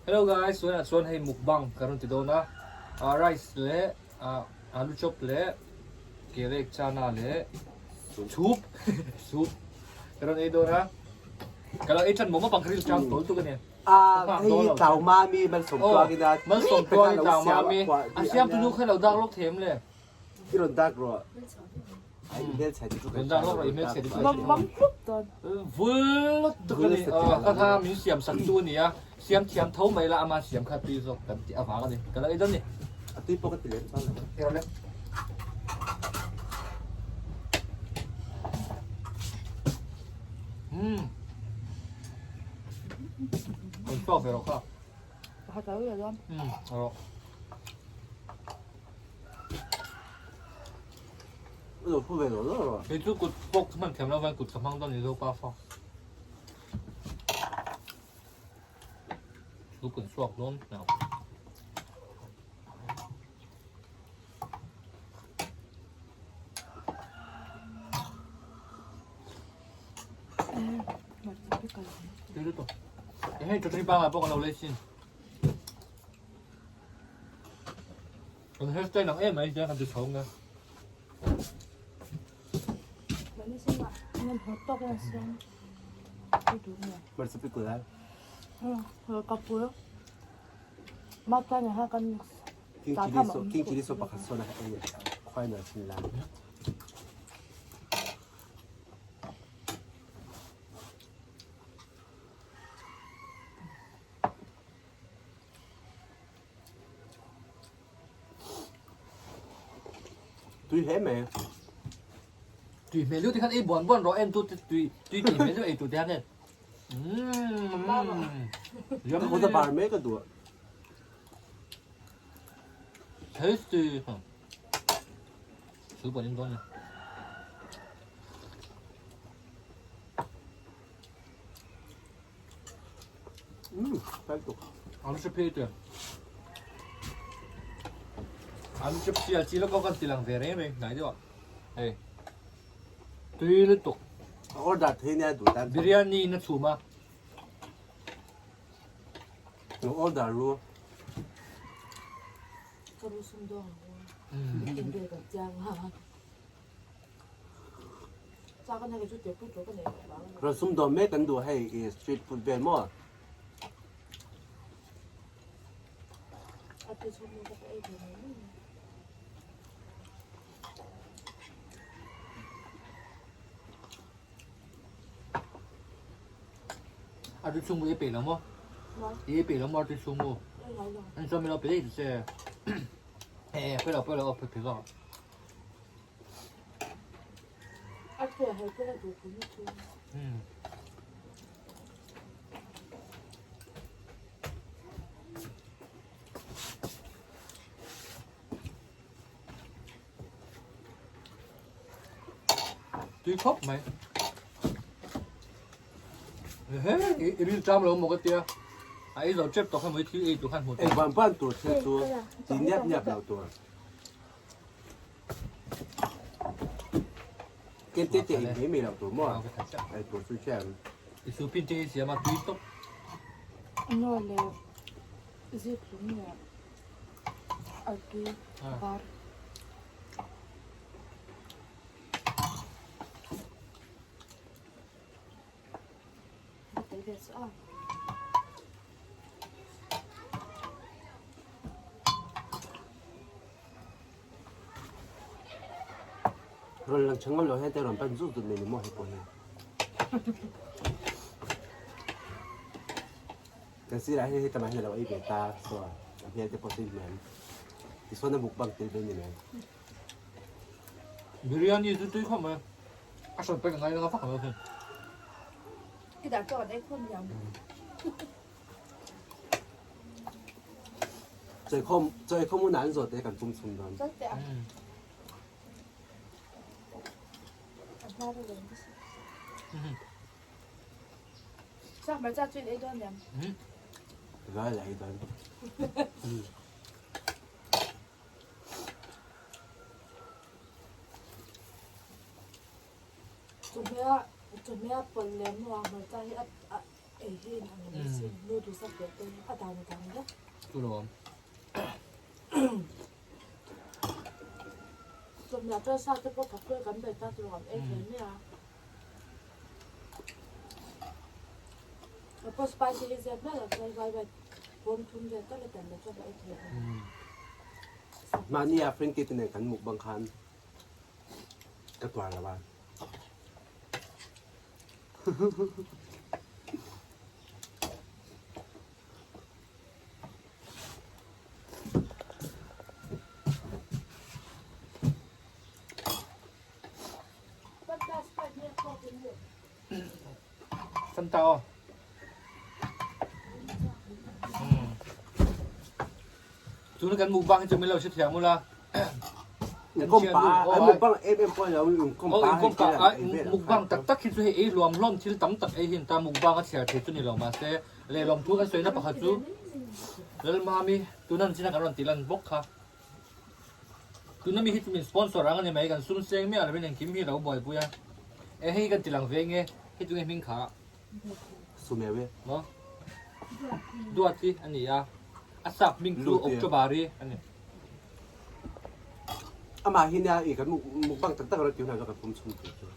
Hello guys, tunah chuan hei mukbang ka rawn ti dawn a, ah rice leh ah alu chop leh kerek chana leh soup soup ka rawn ei dawn a, ka lo ei tan mawm a pang ka ril chang tawl tuk a ni. Ah hei hi tlau mami malsawm tuangin a Malsawm tuangin tlau mami a siam tu nu kha lo dak lawk them le. I rawn dak rawh. A email chhe te chu kan Rawn dak lawk rawh email chhe te chu. Mam mam tlup dawn. Vul tuk a ni. Ka kha min siam sak tu a ni a. Siam thiam tho mai la ama siam kha tui zawk kan tih avang a ni. Ka lo ei dawn ni. A tui pawh ka ti lem chuan lo. Ei rawh le. Umm. Rawn chhuak ve rawh kha. Pakhat a lo leh dawn. Umm rawh. Lo phu ve lo lo rawh. Kei chu kut pawk ka hman thiam lo vain kut ka hmang dawn ni zo pa fa. Chu kan suak dawn hmel. Tui lutuk. Hei chutney pangngai pawh kan lo lei sin. Kan hairstyle ang em mai hian kan ti chho nge. King chili so pakhat sawn a ei khuai nal chin lai. Tui hle mai. Tui hmel deuh te khan ei buan buan rawh en tu te tui tui ti hmel deuh ei tur te khan en. Umm. Ka kut a bar mek a duh. Tasty. Chu pawh in dawn ni. Alu chip hi te. Alu chip sial chi lo ko kan tilang ve reng reng hnai deuh a. Hei. Tui lutuk. Order thei nia duh tan. Biryani na chhum a. Lo order ru. Ka ru sum dawng ang. Eng vel kan chiang ha. Rawn sumdawn mek kan duh hei i street food vel maw? A tu chhungmu i pe lo maw? I pe lo maw a tu chhungmu? An chuan mi lo pe daih ta che. E, pe lo pe lo pe lo. Tui khawp mai. I ril ṭam lo maw ka tia. A ei zo ṭep tawh kha mawi thil ei tur khan hmuh tur. Ei ban ban tur thil chu ti niap niap lo tur. Kem te te in mai mai lo tur maw? Ei tur chu hriat. I su pin te hi siam a tui tawp. Ngaw leh zikhlum leh artui var. Rawn lang tha ngam lo hian te rawn pan zut zut mai ni maw hei pawh hi. Kan sirah hian hei tamah hian a lo ei ve ta so a hmel te pawh chu hmel tichuan a mukbang tel ve ni mai. Biryani chu tui khawp mai a hran pek a ngai nanga vak lo hin. I dah tawh an ei khawm liam. Chawi khawm chawi khawm hunah an zawh te kan pum chhum dawn. Chal teh a. A hma ru reng te si. Sa hmarcha chu in ei dawn liam. Vai la ei dawn. Chawhmeh chawhmeh a pawlh leh hnuah hmarcha hi a. Ei hi in ang lo sin noodles a pawh pawn a dan a dang vek. Chu lo awm. Chawhmeh chuan sa te pawh thawk hlawih kan bei ta tur kan ei thei mai a. Ka pawh spicy hi zep mai lo chuan vai vai bawm thum vel tal a tel lo chuan ka ei thei lo. Mahni a Frankie te nen kan mukbang khan ka tuar lo a. Fanta aw. Tuna kan mukbang hi chu min lo hre thiam ula. Mukbang em em pawh lo mukbang mukbang tak tak hi chu hei ei hluam hlawm thil tam tak ei hin ta mukbang a chhiar thei chu ni lo mahse lehlam thu kan sawina pakhat chu Lalmami tuna an china kan rawn tih lan bawk kha. Tuna mi hi chu min sponsor ang a ni mai kan sum seng miah lovin engkim hi lo buaipui a e hei kan ti lang ve nge hei chu nge hming kha Sumewe maw Duat hi a ni a a sap hming chu October-i a ni. Amah hi nia i kan mukbang tak tak rawh ti hunah chuan kan pum chhung tur chu.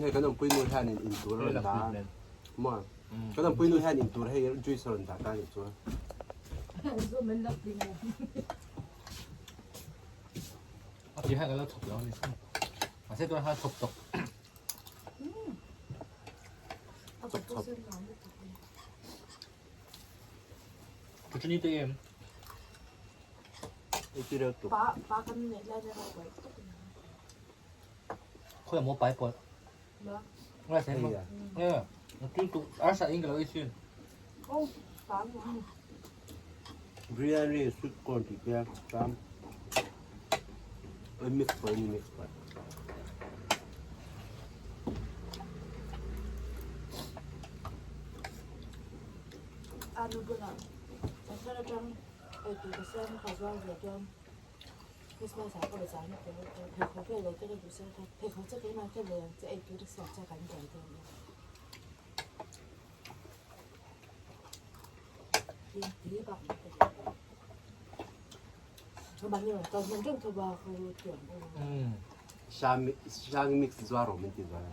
Hei kan awmpui nu hian in in tur a rawn dah a maw kan awmpui nu hian in tur hei juice a rawn dah ta a nih chuan. A ti hian kan lo thawk lo a ni mahse tunah khan a thawk tawp. Chawp chawp. Chu ni te em. Pa pa kan neih lai na ro pai tuk ni. Khoi mo pai pawlh. Ngai sai mo. Nge tu tu ar sa ing lo i sin. Oh, pa mo. Biryani sweet corn ti te tam. Oi mix pawlh ni mix pawlh. Alu bulah pasal atang Ei tur ka siam a ka zuar ve chuan Christmas ah ka be zan a tel a pheikhawk vel lo te ka duh sia kha pheikhawk chu keimah ka lei ang che ei tur a siam chu kan buai dawn a tin tui bak mai ka duh lo mahni rawn kal hman reng tho ba kha ru tui ang aw. Shang mix zuar rawh min ti zuar a.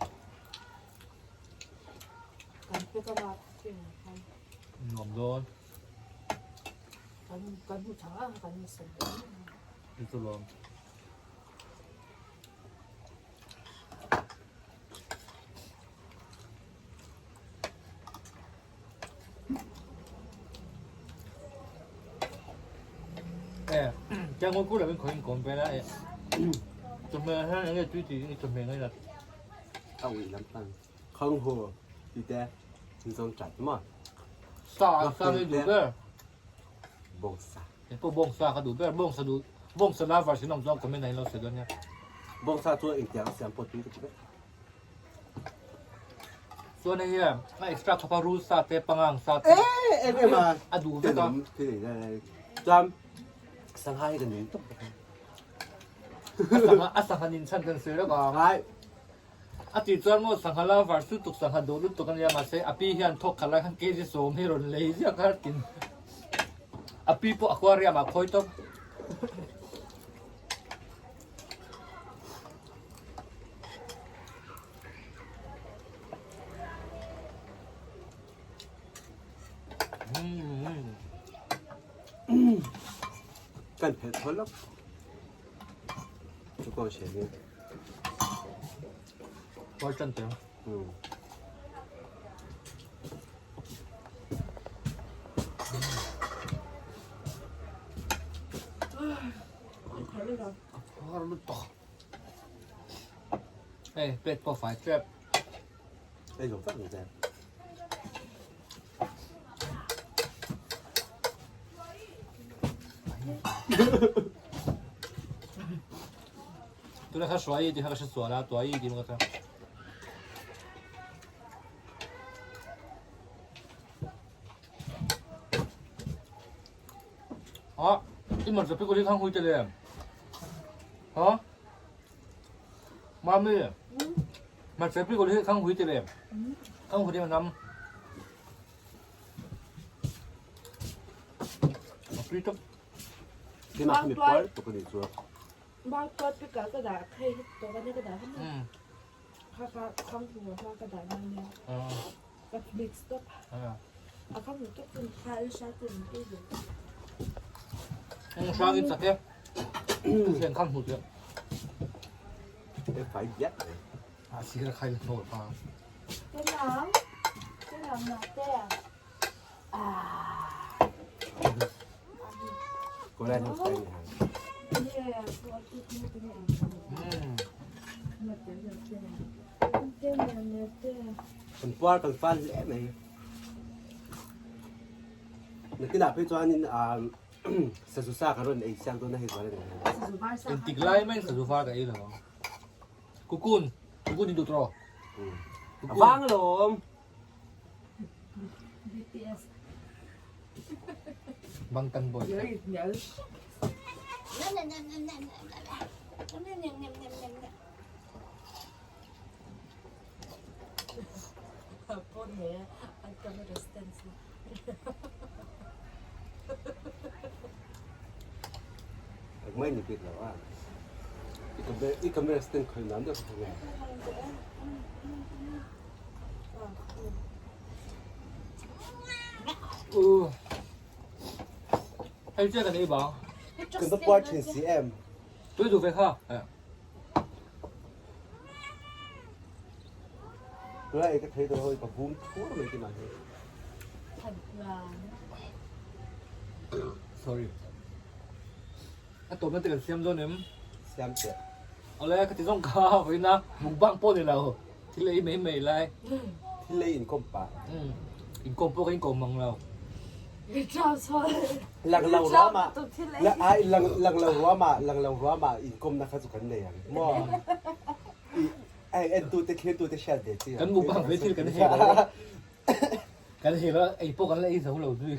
Kan pek a rat thin ang khan. Nuam dawn. Kan kan hmu tha a kan insem leh em em a. Chu chu lawm. E, tiang ngawt ku lovin khawiin kawm vel a e. Chawhmeh hian enge tui tih i chawhmeh ngai la. A uih lam pang. Khang hu ti te zawng chat maw. Sa sa ngei duh ber. Bawngsa. Kei pawh bawngsa ka duh ber. Bawngsa duh bawngsa lover sin awm chuan comment ah hian lo sawi dawn nia. Bawngsa chu engtiang a siam pawh tui ka ti vek. Chuan hei hian a extra khawp a rul sa te pangang sa te Em em a a duh vek a. Chuan sangha hi ka ning tawp bawk a. A sangha a sangha nin chhan kan sawi lawk ang. Ai. A tih chuan maw sangha lover chu tuk sangha duh lutuk a nia mahse a pi hian thawk khat lai khan kg sawm hi rawn lei ziak a tin a pi pawh aquarium ah khawi tawp. Kan phelh thaw lawk. Chu ko she ni. Kawr tan teng. Kawr lutuk. Hey, plate pawh fai trep. Ei zo tak ni te. Tuna kha hruai tih kha ka hre sual a, tuai tih ka hre. Ah, i man zapi ko li khang hui te le. Ha? Mami, hmarcha pickle hi khang hui ti le. Khang hui ti nam. A tui tak. Keimah khi mi puar tuk ani chu. Mautuai pickle ka dah phei hi tawk ania ka dah vek a. Kha kha khang hu hma ka dah na ania. Ka mix tawp. A khang hu tawp chu kha i hria chu min tui ve. Ung hrang in chak e. Thian khang hu chu. E fai biat. A si ra khai no pa. Cái nóng. Cái nóng nọ te. Ah. Kan puar kan fal hle mai. Nakinah phei chuanin sazu sa ka rawn ei siang dawn a hei zual a ni. Engtik lai mai sazu var ka ei lo ang. Kukun, kukun in duh tawh. A vang alawm. BTS. Bangtan boy. Mai ni bik lo a. I camera stand khoi nam deuh kha nge. Hei che kan ei bang. Kan va puar thin si em. Tui duh ve kha. Tuna ei ka thei dawn ho i ka vum thur mai ti mah hi. Sorry. A tawpna te kan siam dawn em? Siam teh. Awle ka ti zawng kha vawiin a mukbang pawh ni lo thil ei mai mai lai. Thil ei inkawm pah. Umm inkawm pawh ka inkawm mang lo. Lang lo ruam ah ai lang lang lo ruam ah lang lo ruam ah inkawmna kha chu kan nei ang maw? Ai entu te thlir tu te hriat ve chi. Kan mukbang ve thil kan hei lo. Kan hei lo ei pawh kan la ei zo lo zui.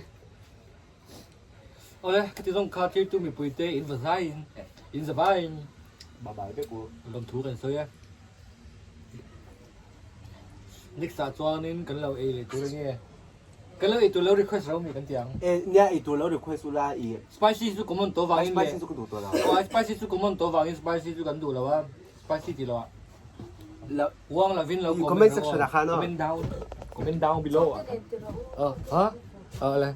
Awle, ka ti zawng kha thirtu mipuite in va zaiin, in za vaiin Bye bye vek u. Lawmthu kan sawi a. Next ah chuanin kan lo ei leh tur ange. Kan lo ei tur lo request ro mi kan ti ang. E nia ei tur lo request ula i. Spicy chu common tawh vangin leh. Spicy chu ka duh tawh lo. Aw spicy chu common tawh vangin spicy chu kan duh lo a. Spicy ti lo ah. Uang lovin lo comment section ah khan aw. Comment down. Comment down below ah. Aw ha? Awle.